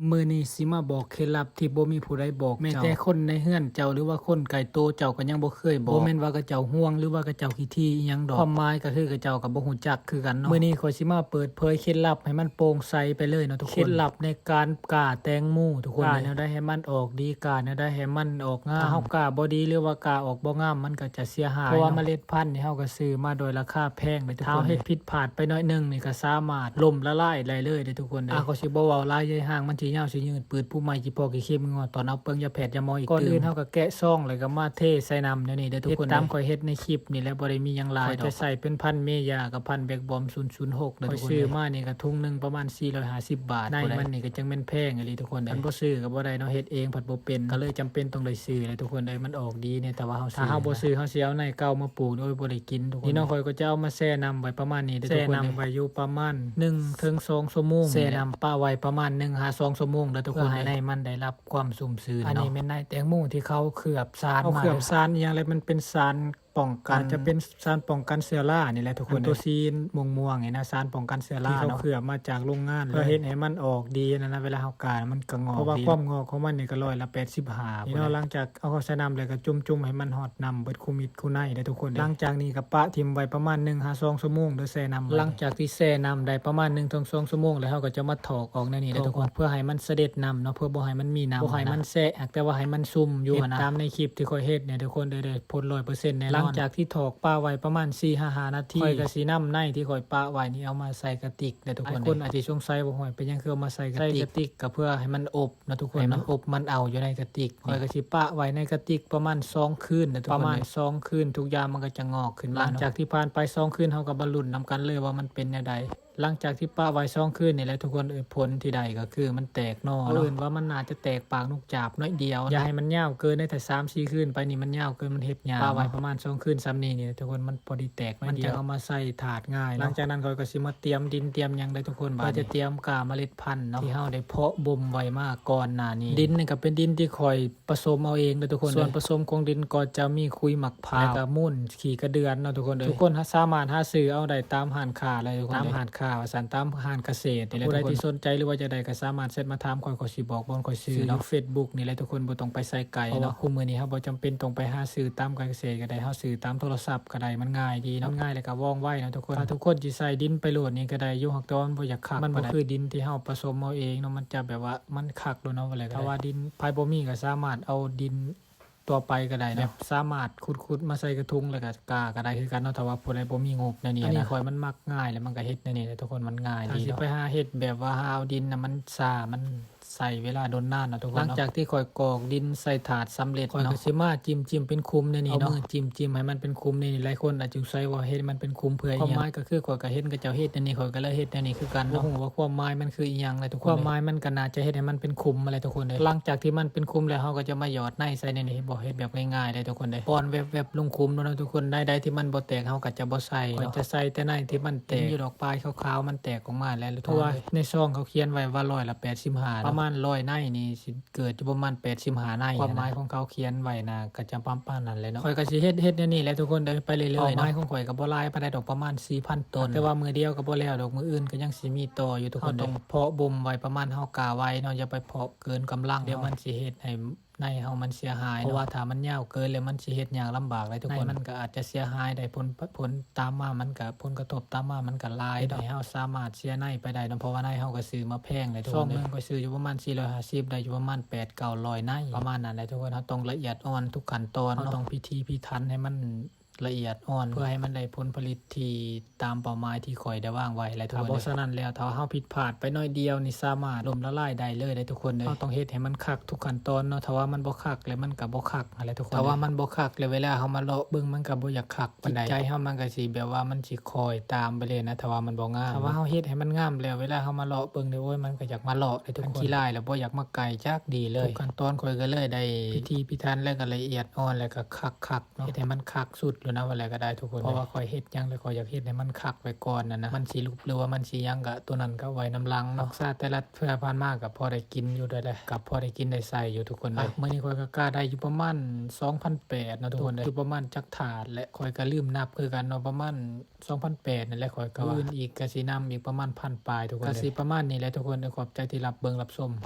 ມື້ນີ້ຊິມາບອກເຄັດລັບທີ່ບໍ່ມີຜູ້ໃດບອກເຈົ້າ ແມ້ແຕ່ຄົນໃນເຮືອນເຈົ້າ ຫຼືວ່າຄົນໃກ້ໂຕເຈົ້າກໍຍັງບໍ່ເຄີຍບອກ. ບໍ່ແມ່ນວ່າເຂົາເຈົ້າຫ່ວງ ຫຼືວ່າເຂົາເຈົ້າຂີ້ຖີ່ອີ່ຫຍັງດອກ. ຄວາມໝາຍກໍຄືເຂົາເຈົ້າກໍບໍ່ຮູ້ຈັກຄືກັນເນາະ. ມື້ນີ້ຂ້ອຍຊິມາເປີດເຜີຍເຄັດລັບໃຫ້ມັນໂປ່ງໃສໄປເລີຍເນາະທຸກຄົນ. ເຄັດລັບໃນການກ້າແຕງໂມທຸກຄົນ. ກ້າແນວໃດໃຫ້ມັນອອກດີ ກ້າແນວໃດໃຫ້ມັນອອກງາມ. ຖ້າເຮົາກ້າບໍ່ດີ ຫຼືວ່າກ້າອອກບໍ່ງາມ ມັນກໍຈະເສຍຫາຍເນາະ. ເພາະວ່າເມລັດພັນນີ້ເຮົາກໍຊື້ມາໂດຍລາຄາແພງເລີຍທຸກຄົນ. ຖ້າເຮົາເຮັດຜິດພາດໄປໜ້ອຍໜຶ່ງນີ້ກໍສາມາດລົ້ມລະລາຍໄດ້ເລີຍເດ້ທຸກຄົນເດ້. ອ່າ ຂ້ອຍຊິບໍ່ເວົ້າຫຼາຍ ໃຫຍ່ຫ່າງມັນຊິຍາວຊິຍືດ ປືດປູໃໝ່ ຈີ່ພໍ້ຂີ້ເຂັມງໍ ຕອນເອົາເປິງຢາແພດຢາໝໍອີກຕື່ມ. ກ່ອນອື່ນເຮົາກໍແກະຊອງ ແລ້ວກໍມາເທໃສ່ນ້ຳແນວນີ້ເດີທຸກຄົນເດີ. ເຮັດຕາມຂ້ອຍເຮັດໃນຄລິບນີ້ແຫຼະ ບໍ່ໄດ້ມີຫຍັງຫຼາຍດອກ. ຂ້ອຍຈະໃສ່ເປັນພັນເມຢາກັບພັນແບກບອມສູນສູນຫົກເດີທຸກຄົນເດີ. ຂ້ອຍຊື້ມານີ້ກໍຖົງໜຶ່ງປະມານສີ່ຮ້ອຍຫ້າສິບບາດ. ໃນມັນນີ້ກໍຈັ່ງແມ່ນແພງອີ່ຫຼີທຸກຄົນເດີ. ຄັນບໍ່ຊື້ກໍບໍ່ໄດ້ເນາະ ເຮັດເອງພັດບໍ່ເປັນ ກໍເລີຍຈຳເປັນຕ້ອງໄດ້ຊື້ແຫຼະທຸກຄົນເອີຍ. ມັນອອກດີແດ່ ຖ້າວ່າເຮົາຊື້. ຖ້າເຮົາບໍ່ຊື້ ເຮົາຊິເອົາໃນເກົ່າມາປູກ ໂອ້ຍ ບໍ່ໄດ້ກິນທຸກຄົນເດີ. ນີ້ເນາະ ຂ້ອຍກໍຈະເອົາມາແຊ່ນ້ຳໄວ້ປະມານນີ້ເດີທຸກຄົນເດີ. ແຊ່ນ້ຳໄວ້ຢູ່ປະມານໜຶ່ງເຖິງສອງຊົ່ວໂມງ. ແຊ່ນ້ຳປະໄວ້ປະມານໜຶ່ງຫາສອງຊົ່ວໂມງເດີທຸກຄົນເດີ ເພື່ອໃຫ້ໃນມັນໄດ້ຮັບຄວາມຊຸ່ມຊື່ນເນາະ. ອັນນີ້ແມ່ນໃນແຕງໂມທີ່ເຂົາເຄືອບສານມາ. ເຂົາເຄືອບສານອີ່ຫຍັງແຫຼະ ມັນເປັນສານປ້ອງກັນ ອາດຈະເປັນສານປ້ອງກັນເຊື້ອລານີ້ແຫຼະທຸກຄົນເດີ. ອັນໂຕສີມ່ວງໆນີ້ນະ ສານປ້ອງກັນເຊື້ອລາເນາະ ທີ່ເຂົາເຄືອບມາຈາກໂຮງງານ ເພື່ອເຮັດໃຫ້ມັນອອກດີຫັ້ນນະ ເວລາເຮົາກ້າມັນກໍງອກ ເພາະວ່າຄວາມງອກຂອງມັນນີ້ກໍຮ້ອຍລະແປດສິບຫ້າພຸ້ນເນາະ. ຫຼັງຈາກເອົາເຂົ້າໃສ່ນ້ຳແລ້ວກໍຈຸ່ມໆໃຫ້ມັນຮອດນ້ຳເບິດຄູ່ມິດຄູ່ໄນເດີທຸກຄົນເດີ. ຫຼັງຈາກນີ້ກໍປະຖິ້ມໄວ້ປະມານໜຶ່ງຫາສອງຊົ່ວໂມງເດີ ແຊ່ນ້ຳໄວ້. ຫຼັງຈາກທີ່ແຊ່ນ້ຳໄດ້ປະມານໜຶ່ງເຖິງສອງຊົ່ວໂມງແລ້ວ ເຮົາກໍຈະມາຖອກອອກແນວນີ້ເດີທຸກຄົນ ເພື່ອໃຫ້ມັນສະເດັດນ້ຳເນາະ ເພື່ອບໍ່ໃຫ້ມັນມີນ້ຳ ບໍ່ໃຫ້ມັນແຊະ ຫາກແຕ່ວ່າໃຫ້ມັນຊຸ່ມຢູ່ຫັ້ນນະ. ເຮັດຕາມໃນຄລິບທີ່ຂ້ອຍເຮັດນີ້ທຸກຄົນເດີ ໄດ້ຜົນຮ້ອຍເປີເຊັນແນ່ນອນ. ຫຼັງຈາກທີ່ຖອກປະໄວ້ປະມານສີ່ຫາຫ້ານາທີ ຂ້ອຍກໍຊິນຳໃນທີ່ຂ້ອຍປະໄວ້ນີ້ເອົາມາໃສ່ກະຕິກເດີທຸກຄົນເດີ. ຫຼາຍຄົນອາດຊິສົງໄສວ່າ ໂອ້ຍ ເປັນຫຍັງຄືເອົາມາໃສ່ກະຕິກ? ໃສ່ກະຕິກກໍເພື່ອໃຫ້ມັນອົບເນາະທຸກຄົນ ໃຫ້ມັນອົບມັນເອົາຢູ່ໃນກະຕິກ. ຂ້ອຍກໍຊິປະໄວ້ໃນກະຕິກປະມານສອງຄືນເດີທຸກຄົນເດີ ປະມານສອງຄືນ ທຸກຢ່າງມັນກໍຈະງອກຂຶ້ນມາເນາະ. ຫຼັງຈາກທີ່ຜ່ານໄປສອງຄືນ ເຮົາກໍມາລຸ້ນນຳກັນເລີຍວ່າມັນເປັນແນວໃດ. ຫຼັງຈາກທີ່ປະໄວ້ສອງຄືນນີ້ແຫຼະທຸກຄົນເອີຍ ຜົນທີ່ໄດ້ກໍຄືມັນແຕກໜໍ່ເນາະ. ເອີ້ນວ່າມັນໜ້າຈະແຕກປາກນົກຈາບໜ້ອຍດຽວເນາະ. ຢ່າໃຫ້ມັນຍາວເກີນເດີ ຖ້າສາມສີ່ຄືນໄປນີ້ມັນຍາວເກີນ ມັນເຮັດຍາກ. ປະໄວ້ປະມານສອງຄືນຊຳນີ້ນີ້ທຸກຄົນ ມັນພໍດີແຕກໜ້ອຍດຽວ ມັນຈັ່ງເອົາມາໃສ່ຖາດງ່າຍເນາະ. ຫຼັງຈາກນັ້ນຂ້ອຍກໍຊິມາຕຽມດິນຕຽມຫຍັງເດີທຸກຄົນ. ບາດນີ້ກໍຈະຕຽມກ້າເມລັດພັນເນາະ ທີ່ເຮົາໄດ້ເພາະບົ່ມໄວ້ມາກ່ອນໜ້ານີ້. ດິນນີ້ກໍເປັນດິນທີ່ຂ້ອຍ ປະສົມເອົາເອງເດີທຸກຄົນເດີ. ສ່ວນປະສົມຂອງດິນກໍຈະມີຂຸຍໝາກພ້າວ ແລ້ວກໍມູນຂີ້ກະເດືອນເນາະທຸກຄົນເດີ. ທຸກຄົນສາມາດຫາຊື້ເອົາໄດ້ຕາມຮ້ານຄ້າເລີຍທຸກຄົນເດີ ຕາມຮ້ານຄ້າວ່າຊັ້ນ ຕາມຮ້ານກະເສດນີ້ແຫຼະທຸກຄົນເດີ. ຜູ້ໃດທີ່ສົນໃຈ ຫຼືວ່າຈະໄດ້ກໍສາມາດແຊັດມາຖາມຂ້ອຍ ຂ້ອຍຊິບອກບ່ອນຂ້ອຍຊື້ເນາະ ຢູ່ເຟສບຸກນີ້ແຫຼະທຸກຄົນ ບໍ່ຕ້ອງໄປໃສໄກເນາະ. ເພາະວ່າຄຸມື້ນີ້ເຮົາບໍ່ຈຳເປັນຕ້ອງໄປຫາຊື້ຕາມການກະເສດກໍໄດ້ ເຮົາຊື້ຕາມໂທລະສັບກໍໄດ້ ມັນງ່າຍດີເນາະ ມັນງ່າຍແລ້ວກໍວ່ອງໄວເນາະທຸກຄົນ. ຖ້າທຸກຄົນຊິໃສ່ດິນໄປໂລດນີ້ກໍໄດ້ຢູ່ ຫາກແຕ່ວ່າມັນບໍ່ຢາກຄັກ ມັນບໍ່ຄືດິນທີ່ເຮົາປະສົມເອົາເອງເນາະ ມັນຈະແບບວ່າ ມັນຄັກໂລດເນາະ ວ່າແລ້ວກໍໄດ້. ຖ້າວ່າດິນໃຜບໍ່ມີກໍສາມາດເອົາດິນ ທົ່ວໄປກໍໄດ້ເນາະ ແບບສາມາດຂຸດໆມາໃສ່ກະທຸງ ແລ້ວກໍກ້າກໍໄດ້ຄືກັນເນາະ ຖ້າວ່າຜູ້ໃດບໍ່ມີງົບແນວນີ້ນະ. ອັນນີ້ຂ້ອຍມັນມັກງ່າຍ ແລ້ວມັນກໍເຮັດແນວນີ້ແຫຼະທຸກຄົນ ມັນງ່າຍດີເນາະ. ຖ້າຊິໄປຫາເຮັດແບບວ່າຫາເອົາດິນນະ ມັນຊ້າ ມັນໃຊ້ເວລາດົນນານເນາະທຸກຄົນເນາະ. ຫຼັງຈາກທີ່ຂ້ອຍກອກດິນໃສ່ຖາດສຳເລັດເນາະ ຂ້ອຍກໍຊິມາຈິ້ມໆເປັນຂຸມແນວນີ້ເນາະ ເອົາມືຈິ້ມໆໃຫ້ມັນເປັນຂຸມແນວນີ້. ຫຼາຍຄົນອາດຈະສົງໄສວ່າເຮັດມັນເປັນຂຸມເພື່ອອີ່ຫຍັງ? ຄວາມໝາຍກໍຄືຂ້ອຍກໍເຫັນເຂົາເຈົ້າເຮັດແນວນີ້ ຂ້ອຍກໍເລີຍເຮັດແນວນີ້ຄືກັນເນາະ. ບໍ່ຮູ້ວ່າຄວາມໝາຍມັນຄືອີ່ຫຍັງແຫຼະທຸກຄົນເດ້ ຄວາມໝາຍມັນກໍໜ້າຈະເຮັດໃຫ້ມັນເປັນຂຸມຫັ້ນແຫຼະທຸກຄົນເດ້. ຫຼັງຈາກທີ່ມັນເປັນຂຸມແລ້ວ ເຮົາກໍຈະມາຫຍອດໃນໃສ່ແນວນີ້ ເຮັດບໍ່ ເຮັດແບບງ່າຍໆເດ້ທຸກຄົນເດ້ ປ້ອນແວບໆລົງຂຸມໂລດເນາະທຸກຄົນ. ໃນໃດທີ່ມັນບໍ່ແຕກ ເຮົາກໍຈະບໍ່ໃສ່ເນາະ ຂ້ອຍຈະໃສ່ແຕ່ໃນທີ່ມັນແຕກ ເຫັນຢູ່ດອກປາຍຂາວໆມັນແຕກອອກມາແລ້ວທຸກຄົນເດ້. ເພາະວ່າໃນຊອງເຂົາຂຽນໄວ້ວ່າຮ້ອຍລະແປດສິບຫ້າເນາະ ປະມານຮ້ອຍໃນນີ້ຊິເກີດຢູ່ປະມານແປດສິບຫ້າໃນ ຄວາມໝາຍຂອງເຂົາຂຽນໄວ້ນະ ກໍຈະປະມານນັ້ນແຫຼະເນາະ. ເຮົາກໍຊິເຮັດ ເຮັດແນວນີ້ແຫຼະທຸກຄົນເດີ ໄປເລື້ອຍໆເນາະ. ເປົ້າໝາຍຂອງຂ້ອຍກໍບໍ່ຫຼາຍປານໃດດອກ ປະມານສີ່ພັນຕົ້ນເນາະ ແຕ່ວ່າມື້ດຽວກໍບໍ່ແລ້ວດອກ ມື້ອື່ນກໍຍັງຊິມີຕໍ່ຢູ່ທຸກຄົນເດີ. ເຮົາຕ້ອງເພາະບົ່ມໄວ້ປະມານເຮົາກ້າໄວ້ເນາະ ຢ່າໄປເພາະເກີນກຳລັງ ດຽວມັນຊິເຮັດໃຫ້ໃນເຮົາມັນເສຍຫາຍເນາະ ເພາະວ່າຖ້າມັນຍາວເກີນແລ້ວ ມັນຊິເຮັດຍາກລຳບາກເລີຍທຸກຄົນ. ໃນມັນກໍອາດຈະເສຍຫາຍໄດ້ ຜົນ ຜົນຕາມມາມັນກໍ ຜົນກະທົບຕາມມາມັນກໍຫຼາຍເນາະ ເຮັດໃຫ້ເຮົາສາມາດເສຍໃນໄປໄດ້ເນາະ ເພາະວ່າໃນເຮົາກໍຊື້ມາແພງເລີຍທຸກຄົນເດີ. ຊອງໜຶ່ງຂ້ອຍຊື້ຢູ່ປະມານສີ່ຮ້ອຍຫ້າສິບ ໄດ້ຢູ່ປະມານແປດເກົ້າຮ້ອຍໃນ ປະມານນັ້ນແຫຼະທຸກຄົນ. ເຮົາຕ້ອງລະອຽດອ່ອນທຸກຂັ້ນຕອນເນາະ ເຮົາຕ້ອງພິຖີພິຖັນໃຫ້ມັນ ລະອຽດອ່ອນ ເພື່ອໃຫ້ມັນໄດ້ຜົນຜະລິດທີ່ຕາມເປົ້າໝາຍທີ່ຂ້ອຍໄດ້ວາງໄວ້ແຫຼະທຸກຄົນເດ້. ຖ້າບໍ່ສະນັ້ນແລ້ວ ຖ້າເຮົາຜິດພາດໄປໜ້ອຍດຽວນີ້ ສາມາດລົ້ມລະລາຍໄດ້ເລີຍເດ້ທຸກຄົນເດ້. ເຮົາຕ້ອງເຮັດໃຫ້ມັນຄັກທຸກຂັ້ນຕອນເນາະ ຖ້າວ່າມັນບໍ່ຄັກແລ້ວ ມັນກໍບໍ່ຄັກຫັ້ນແຫຼະທຸກຄົນເດ້. ຖ້າວ່າມັນບໍ່ຄັກແລ້ວ ເວລາເຮົາມາເລາະເບິ່ງ ມັນກໍບໍ່ຢາກຄັກປານໃດ ຈິດໃຈເຮົາມັນກໍຊິແບບວ່າມັນຊິຄ້ອຍຕາມໄປເລີຍນະ ຖ້າວ່າມັນບໍ່ງາມ. ຖ້າວ່າເຮົາເຮັດໃຫ້ມັນງາມແລ້ວ ເວລາເຮົາມາເລາະເບິ່ງນີ້ ໂອ້ຍ ມັນກໍຢາກມາເລາະເດ້ທຸກຄົນ. ມັນຂີ້ລ້າຍແລ້ວ ບໍ່ຢາກມາໃກ້ຈັກດີ້ເລີຍ. ທຸກຂັ້ນຕອນຂ້ອຍກໍເລີຍໄດ້ພິຖີພິຖັນ ແລ້ວກໍລະອຽດອ່ອນ ແລ້ວກໍຄັກໆ ເນາະ ເຮັດໃຫ້ມັນຄັກສຸດໂລດນະ ວ່າແລ້ວກໍໄດ້ທຸກຄົນ. ເພາະວ່າຂ້ອຍເຮັດຫຍັງແລ້ວ ຂ້ອຍຢາກເຮັດໃຫ້ມັນຄັກໄວ້ກ່ອນຫັ້ນນະ ມັນຊິຫຼຸບ ຫຼືວ່າມັນຊິຫຍັງ ກະໂຕນັ້ນກະໄວ້ນຳຫຼັງເນາະ. ຮັກສາແຕ່ລະເທື່ອຜ່ານມາກະພໍໄດ້ກິນຢູ່ ໄດ້ແຫຼະ ກະພໍໄດ້ກິນໄດ້ໃຊ້ຢູ່ທຸກຄົນເດ້. ມື້ນີ້ຂ້ອຍກະກ້າໄດ້ຢູ່ປະມານສອງພັນແປດເນາະທຸກຄົນເດ້ ຢູ່ປະມານຈັກຖາດແຫຼະ ຂ້ອຍກະລືມນັບຄືກັນເນາະ ປະມານສອງພັນແປດນັ້ນແຫຼະ. ຂ້ອຍກະວ່າ ມື້ອື່ນອີກກະຊິນຳອີກປະມານພັນປາຍທຸກຄົນເດ້. ກະຊິປະມານນີ້ແຫຼະທຸກຄົນ ຂອບໃຈທີ່ຮັບເບິ່ງຮັບຊົມ.